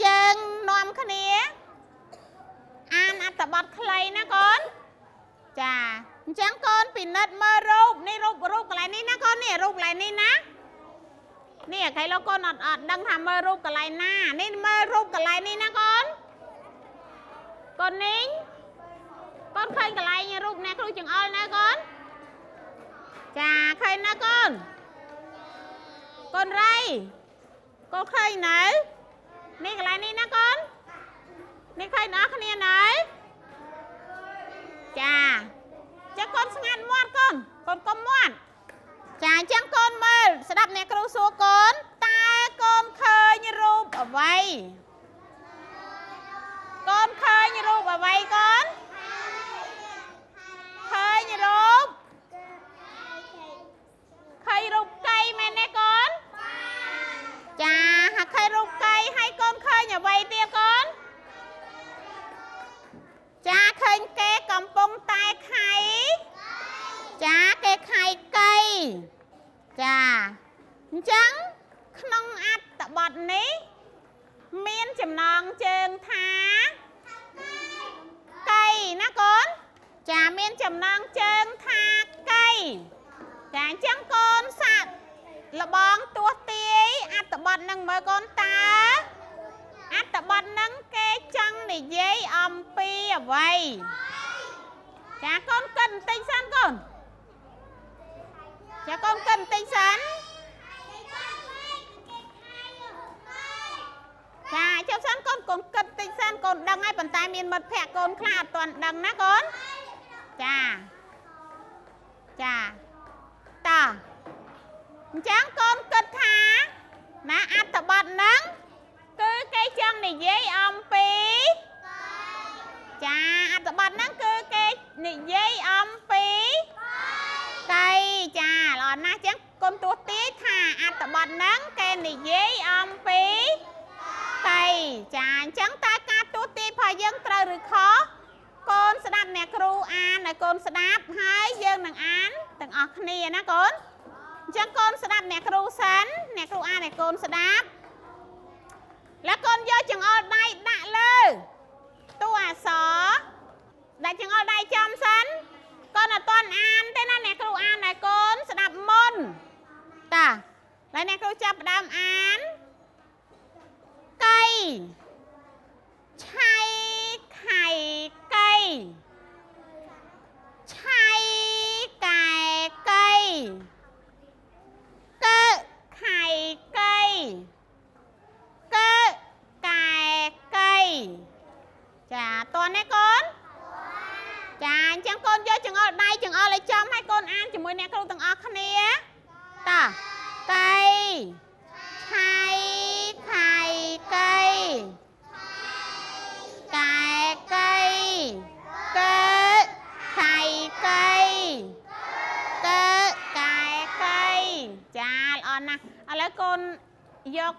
យើងនាំគ្នាអានអត្ថបទខ្លីណាកូនចាអញ្ចឹងកូនពិនិត្យមើលរូបនេះរូបរូបកន្លែងនេះណាកូននេះរូបកន្លែងនេះណានេះខៃលោកកូនអត់ដឹងថាមើលរូបកន្លែងណានេះមើលរូបកន្លែងនេះណាកូនកូននីងកូនឃើញកន្លែងរូបអ្នកគ្រូចង្អុលណាកូនចាឃើញណាកូនកូនរៃកូនឃើញនៅនេះកន្លែងនេះណាកូននេះឃើញអ្នកគ្នានៅចាចឹងកូនស្ងាត់មាត់កូនកូនកុំមាត់ចាអញ្ចឹងកូនមើលស្ដាប់អ្នកគ្រូសួរកូនតើកូនឃើញរូបអ្វីកូនឃើញរូបអ្វីកូនឃើញរូបឃើញរូបកៃមែនទេកូនចាហាក់ឃើញរូបកៃហើយកូនឃើញអ្វីទៀតកូនចាឃើញគេកំពុងតែខៃចាគេខៃកៃចាអញ្ចឹងក្នុងអត្ថបទនេះមានចំណងជើងថាកៃណាកូនចាមានចំណងជើងថាកៃចាអញ្ចឹងកូនសាកលបងទស្សទាយអត្ថបទនឹងមើលកូនតើអត្ថបទនឹងគេចង់និយាយអំពីអ្វីចាកូនកិនបន្តិចសិនកូនចាកូនកិនបន្តិចសិនចាចុះសិនកូនកូនគិតតិចសិនកូនដឹងហើយប៉ុន្តែមានមិត្តភក្តិកូនខ្លះអត់ទាន់ដឹងណាកូនចាចាតោះអញ្ចឹងកូនគិតថាណាអត្ថបទហ្នឹងគឺគេចង់និយាយអំពីចាអត្ថបទហ្នឹងគឺគេនិយាយអំពីកៃចាល្អណាស់អញ្ចឹងកូនទស្សទាយថាអត្ថបទហ្នឹងគេនិយាយអំពីកៃចាអញ្ចឹងតើការទស្សទាយរបស់យើងត្រូវឬខុសកូនស្ដាប់អ្នកគ្រូអានឲ្យកូនស្ដាប់ហើយយើងនឹងអានទាំងអស់គ្នាណាកូនអញ្ចឹងកូនស្ដាប់អ្នកគ្រូសិនអ្នកគ្រូអានឲ្យកូនស្ដាប់แล้วកូនយកចង្អុលដៃដាក់លើតួអក្សរដាក់ចង្អុលដៃចំសិនកូនអត់ទាន់អានទេណាអ្នកគ្រូអានឲ្យកូនស្ដាប់មុនតាហើយអ្នកគ្រូចាប់ផ្ដើមអានកៃឆៃខៃកៃឆៃកែកៃកើខៃកៃកើកែកៃចាតើនេះកូនចាអញ្ចឹងកូនយកចង្អុលដៃចង្អុលឲ្យចំឲ្យកូនអានជាមួយអ្នកគ្រូទាំងអស់គ្នាតោះកៃឆៃខៃកៃកែកៃកើខៃកៃកើកែកៃចាល្អណាស់ឥឡូវកូនយក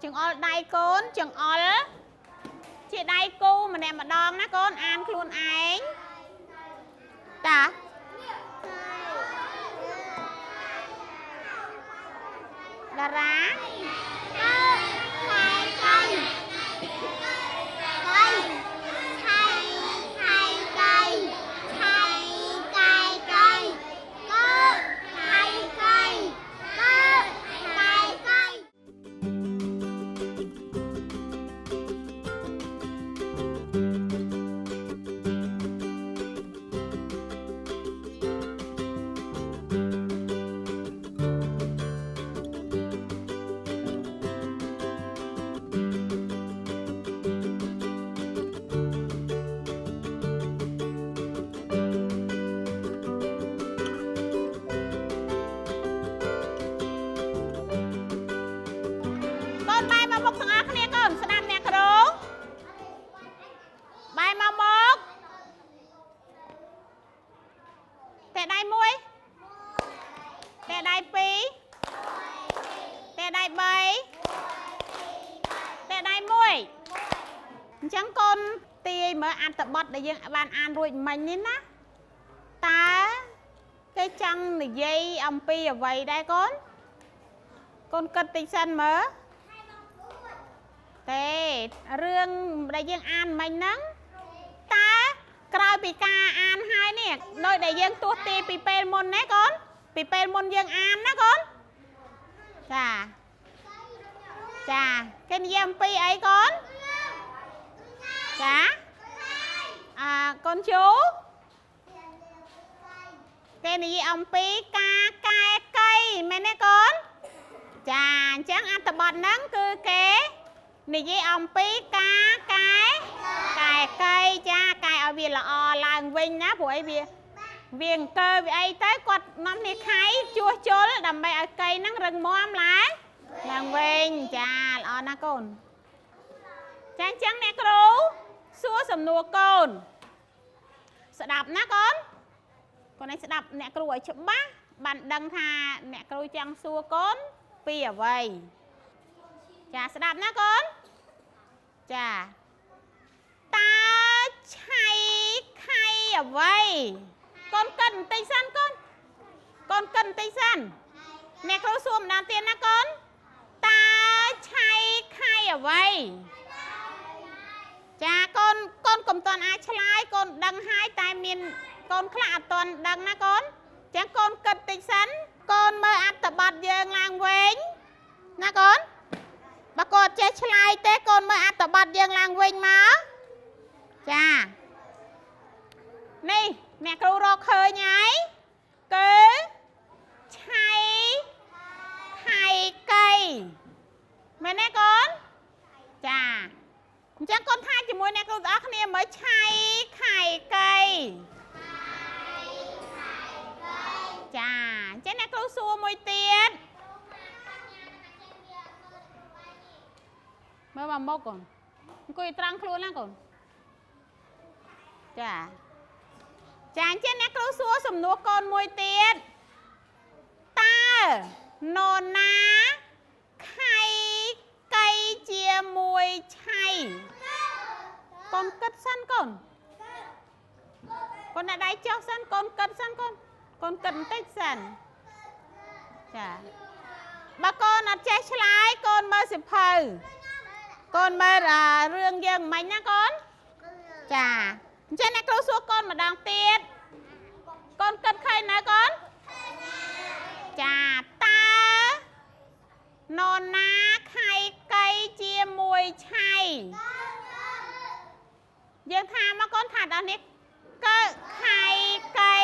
ចង្អុលដៃកូនចង្អុលជាដៃគូម្នាក់ម្ដងណាកូនអានខ្លួនឯងតាតារា ខៃកៃកៃឆៃខៃកៃឆៃកែកៃកើខៃកៃកើកែកៃ កូនបែរមកមុខទាំងអស់គ្នាកូនស្ដាប់អ្នកគ្រូបែរមកមុខតែដៃមួយតែដៃពីរតែដៃបីតែដៃមួយអញ្ចឹងកូនទាយមើលអត្ថបទដែលយើងបានអានរួចមិញនេះណាតើគេចង់និយាយអំពីអ្វីដែរកូនកូនគិតតិចសិនមើល រឿងដែលយើងអានមិញហ្នឹងតើក្រោយពីការអានហើយនេះដោយដែលយើងទស្សន៍ទាយពីពេលមុនណាកូនពីពេលមុនយើងអានណាកូនចាចាគេនិយាយអំពីអីកូនចាអាកូនជូគេនិយាយអំពីការកែកៃមែនទេកូនចាអញ្ចឹងអត្ថបទហ្នឹងគឺគេនិយាយអំពីការកែកែកៃចាកែឲ្យវាល្អឡើងវិញណាព្រោះអីវាវាអង្គើវាអីទៅគាត់នាំគ្នាខៃជួសជុលដើម្បីឲ្យកៃហ្នឹងរឹងមាំឡើងឡើងវិញចាល្អណាស់កូនចាអញ្ចឹងអ្នកគ្រូសួរសំណួរកូនស្ដាប់ណាកូនកូនឯងស្ដាប់អ្នកគ្រូឲ្យច្បាស់បានដឹងថាអ្នកគ្រូចង់សួរកូនពីអ្វីចាស្ដាប់ណាកូនចាតើឆៃខៃអ្វីកូនកិនបន្តិចសិនកូនកូនកិនបន្តិចសិនអ្នកគ្រូសួរម្ដងទៀតណាកូនតើឆៃខៃអ្វីចាកូនកូនកុំទាន់អាចឆ្លើយកូនដឹងហើយតែមានកូនខ្លះអត់ទាន់ដឹងណាកូនចឹងកូនគិតតិចសិនកូនមើលអត្ថបទយើងឡើងវិញណាកូនបើកូនអត់ចេះឆ្លើយទេកូនមើលអត្ថបទយើងឡើងវិញមកចានេះអ្នកគ្រូរកឃើញហើយគឺឆៃខៃកៃមែនទេកូនចាអញ្ចឹងកូនថាជាមួយអ្នកគ្រូទាំងអស់គ្នាមើលឆៃខៃកៃចាអញ្ចឹងអ្នកគ្រូសួរមួយទៀតមើលមកមុខកូនអង្គុយត្រង់ខ្លួនណាកូនចាចាអញ្ចឹងអ្នកគ្រូសួរសំណួរកូនមួយទៀតតើនរណាខៃកៃជាមួយឆៃកូនគិតសិនកូនកូនដាក់ដៃចុះសិនកូនគិតសិនកូនកូនគិតបន្តិចសិនចាបើកូនអត់ចេះឆ្លើយកូនមើលសៀវភៅកូនមើលរឿងយើងមិញណាកូនចាអញ្ចឹងអ្នកគ្រូសួរកូនម្ដងទៀតកូនគិតឃើញណាកូនចាតើនរណាខៃកៃជាមួយឆៃយើងថាមកកូនថាដល់នេះកើខៃកៃ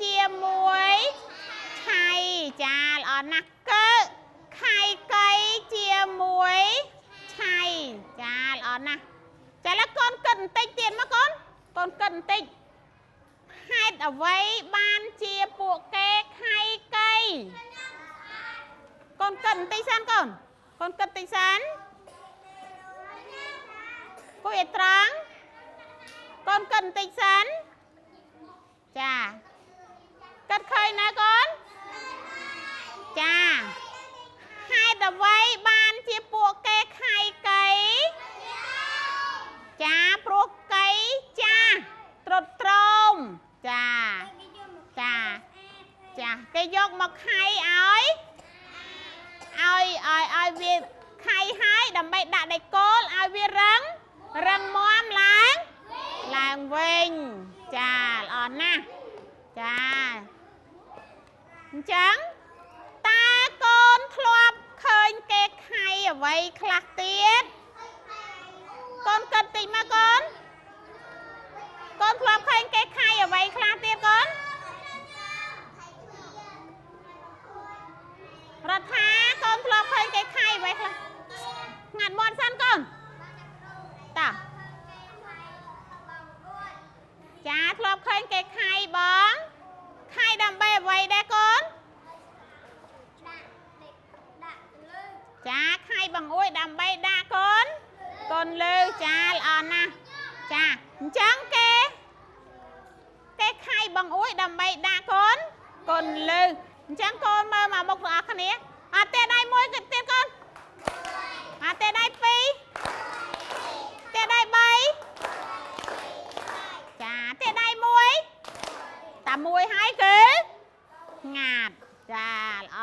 ជាមួយឆៃចាល្អណាស់កើខៃកៃជាមួយឆៃចាល្អណាស់ចាឥឡូវកូនគិតបន្តិចទៀតមកកូនកូនគិតបន្តិចហេតុអ្វីបានជាពួកគេខៃកៃកូនគិតបន្តិចសិនកូនកូនគិតបន្តិចសិនគួយឲ្យត្រង់កូនគិតបន្តិចសិនចាគិតឃើញណាកូនចាហេតុអ្វីបានជាពួកគេខៃកៃចាព្រោះកៃចាត្រុតត្រោមចាចាចាគេយកមកខៃឲ្យឲ្យឲ្យឲ្យវាខៃហើយដើម្បីដាក់ដែកគោលឲ្យវារឹងរឹងមាំឡើងឡើងវិញចាល្អណាស់ចាអញ្ចឹងតើកូនធ្លាប់ឃើញគេខៃអ្វីខ្លះទៀតកូនគិតតិចមកកូនកូនធ្លាប់ឃើញគេខៃអ្វីខ្លះទៀតកូនរដ្ឋាកូនធ្លាប់ឃើញគេខៃអ្វីខ្លះងាត់មាត់សិនកូនតាចាធ្លាប់ឃើញគេខៃបងខៃដើម្បីអ្វីដែរកូនចាខៃបងអួយដើម្បីដាក់កូនកូនលើចាល្អណាស់ចាអញ្ចឹងគេគេខៃបងអួយដើម្បីដាក់កូនកូនលើអញ្ចឹងកូនមើលមកមុខទាំងអស់គ្នាអត់ទេដៃមួយទៀតកូនអត់ទេដៃពីរទេដៃបីចាទេដៃមួយតាមួយហើយគឺងាតចាល្អ